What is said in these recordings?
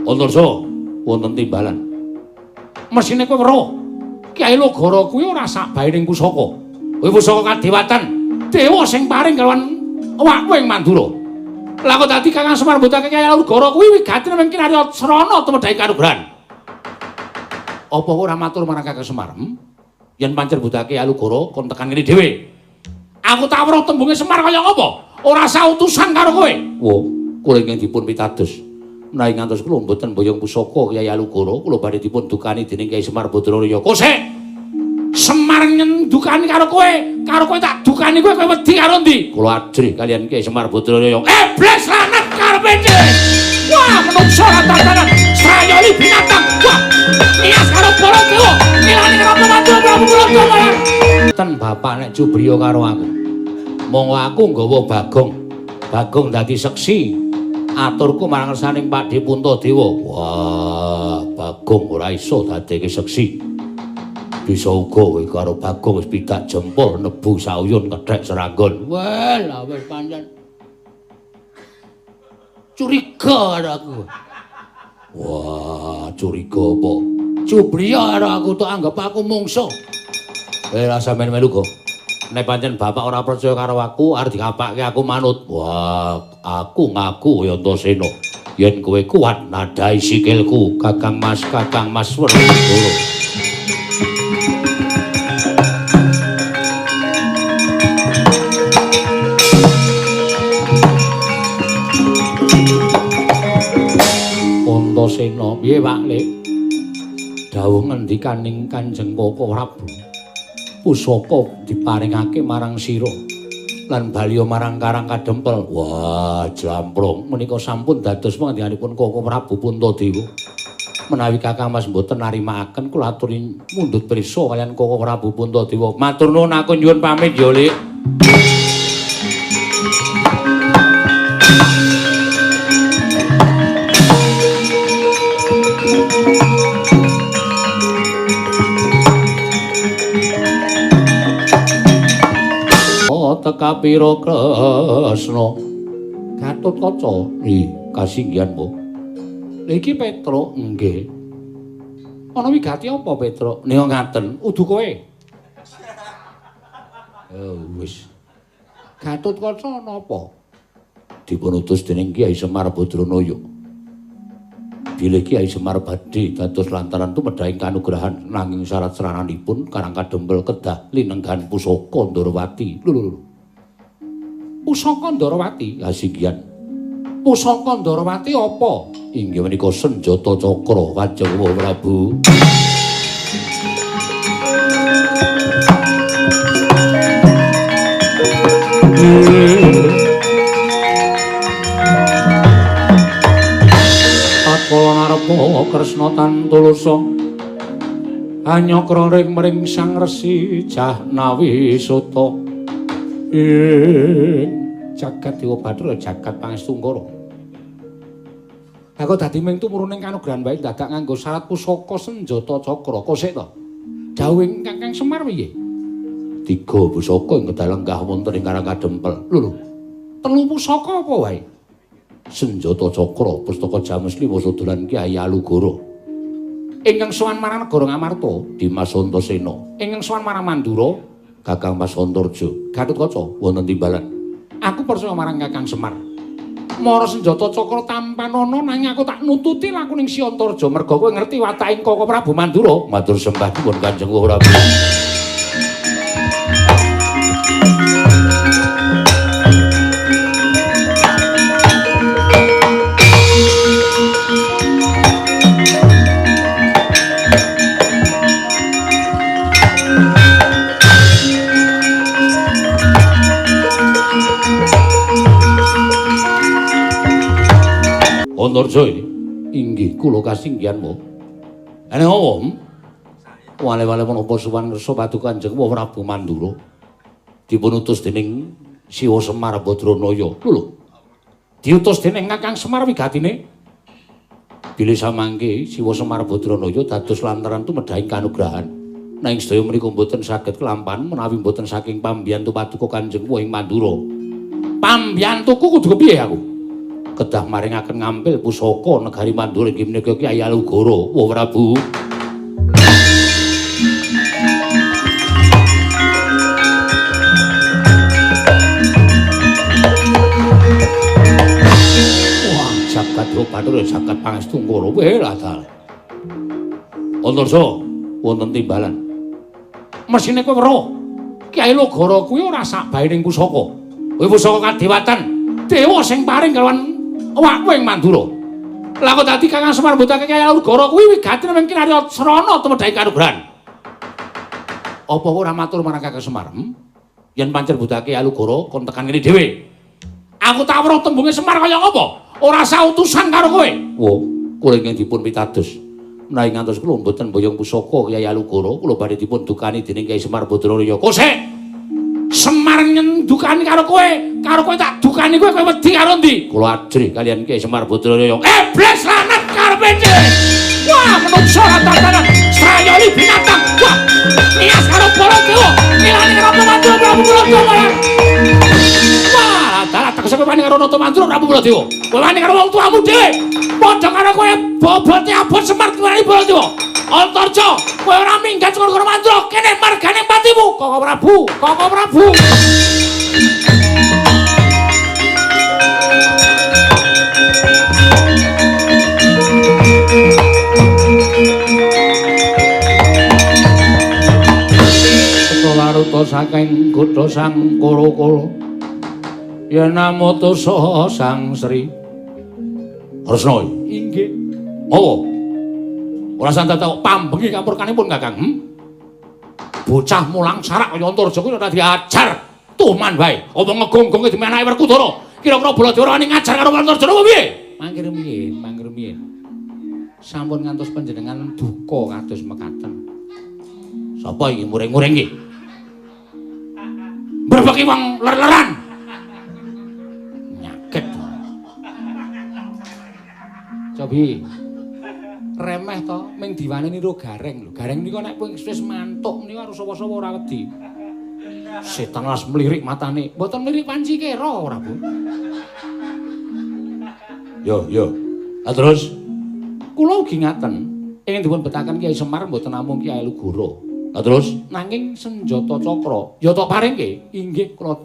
Antarja wonten timbalan. Mesine kowe weruh. Kyai Logara kuwi ora sak baening pusaka. Kuwi pusaka kadewatan. Dewa sing paring kalawan awakku ing Mandura. Lah kok dadi Kakang Semar mbutake Kyai Logara kuwi wigatine mung kinarya srana tumedhake kanugrahan. Apa kowe ora matur marang Kakang Semar? Yen pancen mbutake Kyai Logara kon tekan kene dhewe. Aku tak weruh tembunge Semar kaya ngapa? Ora sautusan karo kowe. Wo, kula ingkang dipun pitados. Menawi ngantos kula mboten boyong pusaka Kyai Alugara, kula badhe dipun dukani dening Kyai Semar Badranaya. Kosek. Semar ngendukani karo kowe tak dukani kowe, kowe wedi karo ndi? Kula ajrih kaliyan Kyai Semar Badranaya. Iblis lanat karepe dhewe. Wah, menungso lan tatanan, strayoli binatang. Wah, nias karo para dewa, milane karo Mandura Prabu Prabu. Ten bapak nek cubriya karo aku. Monggo aku nggawa Bagong. Bagong dadi seksi. Aturku marang ngersaning Pakdhe Puntadewa. Wah, Bagong ora iso dadeke seksi. Bisa uga kowe karo Bagong wis pidak jempol nebu sauyun kethek seranggon. Wah, lah wis pancen. Curiga karo aku. Wah, curiga apa? Cubriya karo aku tok anggap aku mungsuh. Ora sampeyan melu kok. Nek pancen bapak ora percaya karo aku, arep dikapake aku manut. Wah, aku ngaku ya Antasena. Yen kowe kuat nadhahi sikilku, Kakang Mas, Kakang Mas Werkudara. Antasena, piye Pak Lek? Dawuh ngendikaning Kanjeng Koko Prabu. Pusaka diparingake marang sira lan baliya marang Karang Kadempel. Wah, jamprong menika sampun dados pangandikanipun Koko Prabu Puntadewa. Menawi Kakang Mas mboten narimakaken kula aturi mundhut prisa kaliyan Koko Prabu Puntadewa. Matur nuwun, aku nyuwun pamit ya, Lik. Tekapira Kresna. Gatotkaca, nggih, kasinggihan, Bu. Lha iki Petruk, nggih. Ana wigati apa, Petruk? Nika ngaten, udu kowe. Oh, wis. Gatotkaca napa? Dipun utus dening Kyai Semar Badranaya. Bilih Kyai Semar badhe dados lantaran tumedhahing kanugrahan nanging syarat srananipun Karang Kadempel kedah linenggahan pusaka Ndorowati. Lho lho lho. Pusaka Ndorowati? Kasinggihan. Pusaka Ndorowati apa? Inggih menika senjata cakra Kanjeng Prabu. Tatkala ngarepa Kresna tantulusa anyakra ring mring Sang Resi Jahnawi Suta. Ing jagat Dewa Bathara jagat Pangestungkara. Lah kok dadi ming tumurun ing kanugrahan wae dadak nganggo syarat pusaka senjata cakra. Kosek to? Dawuhing Kakang Semar piye? Tiga pusaka ing kedah lenggah wonten ing Karang Kadempel. Lho lho. Telu pusaka apa wae? Senjata cakra, pustaka Jamus Lima Sodolan Kyai Alugoro. Ingkang sowan marang negara Ngamarta, Dimas Antasena. Ingkang sowan marang Mandura, Kakang Mas Antarja. Gatotkaca wonten timbalan. Aku percaya marang Kakang Semar. Mara senjata cakra tampanana nanging aku tak nututi lakuning Si Antarja merga kowe ngerti wataking Koko Prabu Mandura. Matur sembah nuwun Kanjeng Prabu. Antarja inggih kula kasinggihan mo. Ene apa? Wale-wale menapa sowan ngersa paduka Kanjeng Prabu Mandura. Dipun utus dening Siwa Semar Badranaya. Lho lho. Diutus dening Kakang Semar wigatine. Bilih samangke Siwa Semar Badranaya dados lantaran tumedhahing kanugrahan. Nanging sedaya menika mboten saged kelampahan menawi mboten saking pambiyantu paduka Kanjeng ing Mandura. Pambiyantuku kudu kepiye aku? Kedah maringaken ngampil pusaka negari Mandura inggih menika Kyai Alugoro. Wah Prabu. Wah, jagat Bathara jagat pangestu Koro. Weh lah dalah. Antarja wonten timbalan. Mesine kowe weruh. Kyai Logoro kuwi ora sak bae ning pusaka. Kuwi pusaka kadewatan. Dewa sing paring kalawan awakmu ing Mandura. Lah kok dadi Kakang Semar mbutake Kyai Logoro kuwi wigatine mung kinarya srana tumedhake kanugrahan. Apa ora matur marang Kakang Semar? Yen pancen mbutake Kyai Logoro kon tekan kene dhewe. Aku tak weruh tembunge Semar kaya ngapa? Ora sautusan karo kowe. Wo, kula ingkang dipun pitados. Menawi ngantos kula mboten boyong pusaka Kyai Alugoro, kula badhe dipun dukani dening Kyai Semar Badranaya. Kosek. Semar nyendukani karo kowe tak dukani kowe, kowe wedi karo ndi? Kula ajrih kaliyan Kyai Semar Badranaya. Iblis lanat karepe dhewe. Wah, menungso lan strayoli binatang. Wah, nias karo Baladewa, ngilani karo Mandura Prabu Baladewa. Wah, dalah tegese kowe wani karo Nata Mandura Prabu Baladewa. Kowe wani karo wong tuamu dhewe. Padha karo kowe bobote abot Semar tuwani Baladewa. Antarja, kowe ora minggat saka negara Mandura, kene margane patimu. Koko Prabu, Koko Prabu. Laruta saking kutha Sang Koro-koro. Yen namata saha Sang Sri Kresna. Inggih. Apa? Ora santai tok pambengi kapurkanipun Kakang. Bocah mulang sarak kaya Antarja kuwi ora diajar. Tuman wae. Apa ngegong-gonge dimenake Werkudara? Kira-kira Baladewa wani ngajar karo Antarja apa piye? Mangke rumiyin, mangke rumiyin. Sampun ngantos panjenengan duka kados mekaten. Sapa iki muring-muring iki? Berbagi wong ler-leran. Nyaket. Cobi. Remeh to, ming diwane niru Gareng lho. Gareng niku nek wis mantuk niku harus sapa-sapa ora wedi. Setan las mlirik matane. Mboten mlirik panci kera ora, Bu. Yo, yo. Lah terus kula ugi ngaten, ingin dipun betaken Kyai Semar mboten namung Kyai Lugoro. Lah terus nanging senjata cakra ya tok paringke inggih kula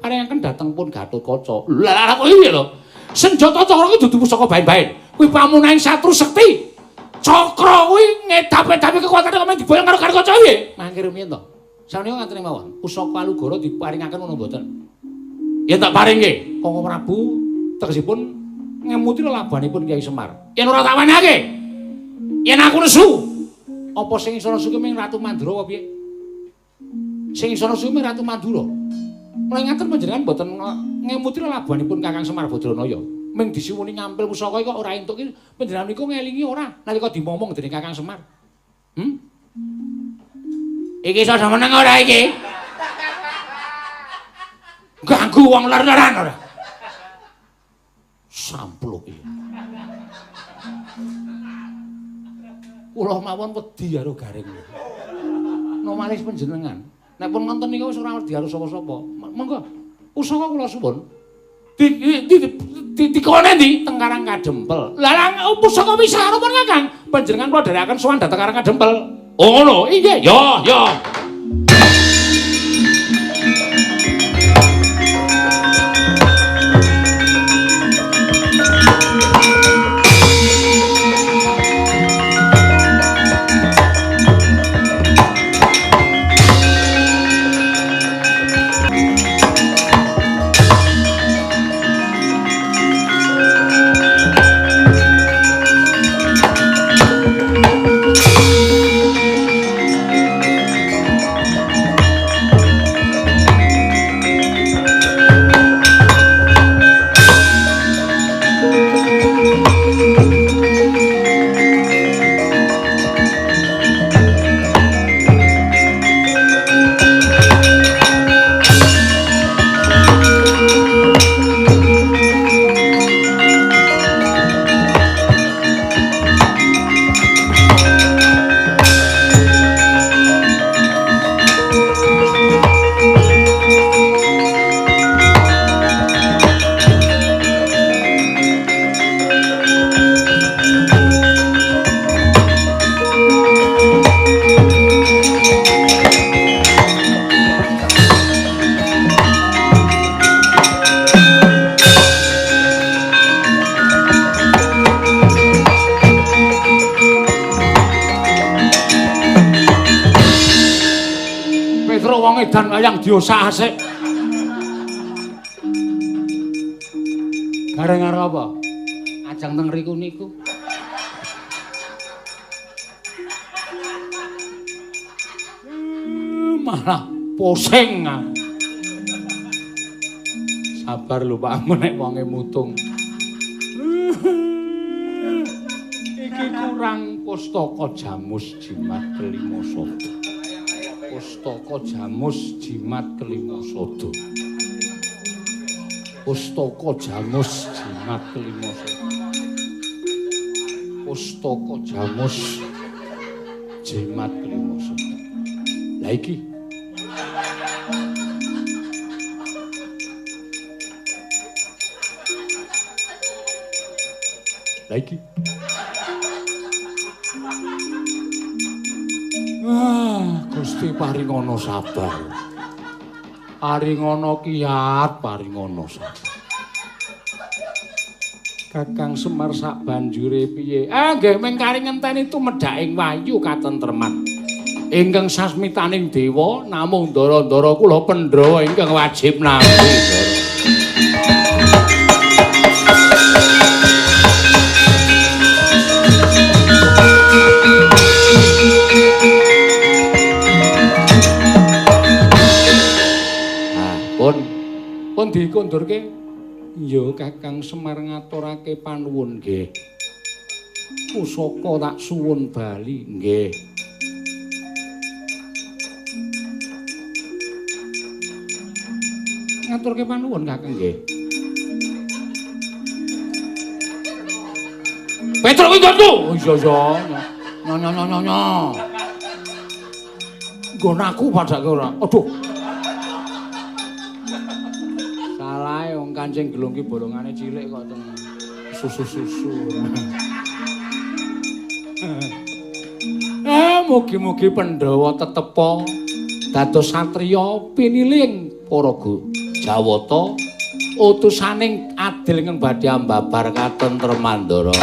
paringaken dhateng pun Gatotkaca. Lah lah kok piye lho? Senjata cakra kuwi dudu pusaka baen-baen. Kuwi pamunahing satru sekti. Cakra kuwi ngedap-edapi kekuatane kok men diboyong karo Gatotkaca piye? Mangke rumiyin to. Sanika ngaten mawon, pusaka Alugoro diparingaken ngono mboten? Yen tak paringke, Koko Prabu tegesipun ngemuti lelabuhanipun Kyai Semar. Yen ora tak wenehake, yen aku nesu, apa sing iso nesu ki ming Ratu Mandura apa piye? Sing iso nesu ming Ratu Mandura. Mulai ngaten panjenengan mboten ngemuti lelabuhanipun Kakang Semar Badranaya. Ming disuwuni ngampil pusaka kok ora entuk ki panjenengan niku ngelingi ora nalika dimomong dening Kakang Semar. Iki iso meneng ora iki? Ganggu wong ler-leran ora. Sampluk iki. Kula mawon wedi karo Gareng. Nomalis panjenengan. Nek pun nonton niku wis ora wedi karo sapa-sapa. Monggo. Pusaka kula suwun. Dikone ndi? Teng Karang Kadempel. Lah lah pusaka wis pun Kakang. Panjenengan kula dherekaken sowan dhateng Karang Kadempel. Oh ngono. Inggih. Yo, yo. Wong edan wayang diosak-asik. Gareng karo apa? Ajeng teng riku niku. Malah pusing. Sabar lho Pak, nek wonge mutung. Iki kurang pustaka jamus jimat kelima sada. Pustaka jamus jimat kelima sada. Pustaka jamus jimat kelima sada. Pustaka jamus jimat kelima sada. Lah iki lah iki. Ah, Gusti paringono sabar. Paringono kiat, paringono sabar. Kakang Semar sak banjure piye? Ah, nggih mung kari ngenteni tumedhaking wahyu katentreman. Ingkang sasmitaning dewa namung ndara-ndara kula Pandhawa ingkang wajib nampi. Pun dikondurke. Ya Kakang Semar ngaturake panuwun nggih. Pusaka tak suwun bali nggih. Ngaturke panuwun Kakang nggih. Petruk kuwi nggonku. Oh iya iya. Nyo nyo nyo nyo. Nggon aku padake ora. Aduh. Kancing gelung ki bolongane cilik kok teng susu-susu. Mugi-mugi Pandhawa tetepa dados satriya piniling para Jawata utusaning adil ing badhe ambabar katentreman Ndara.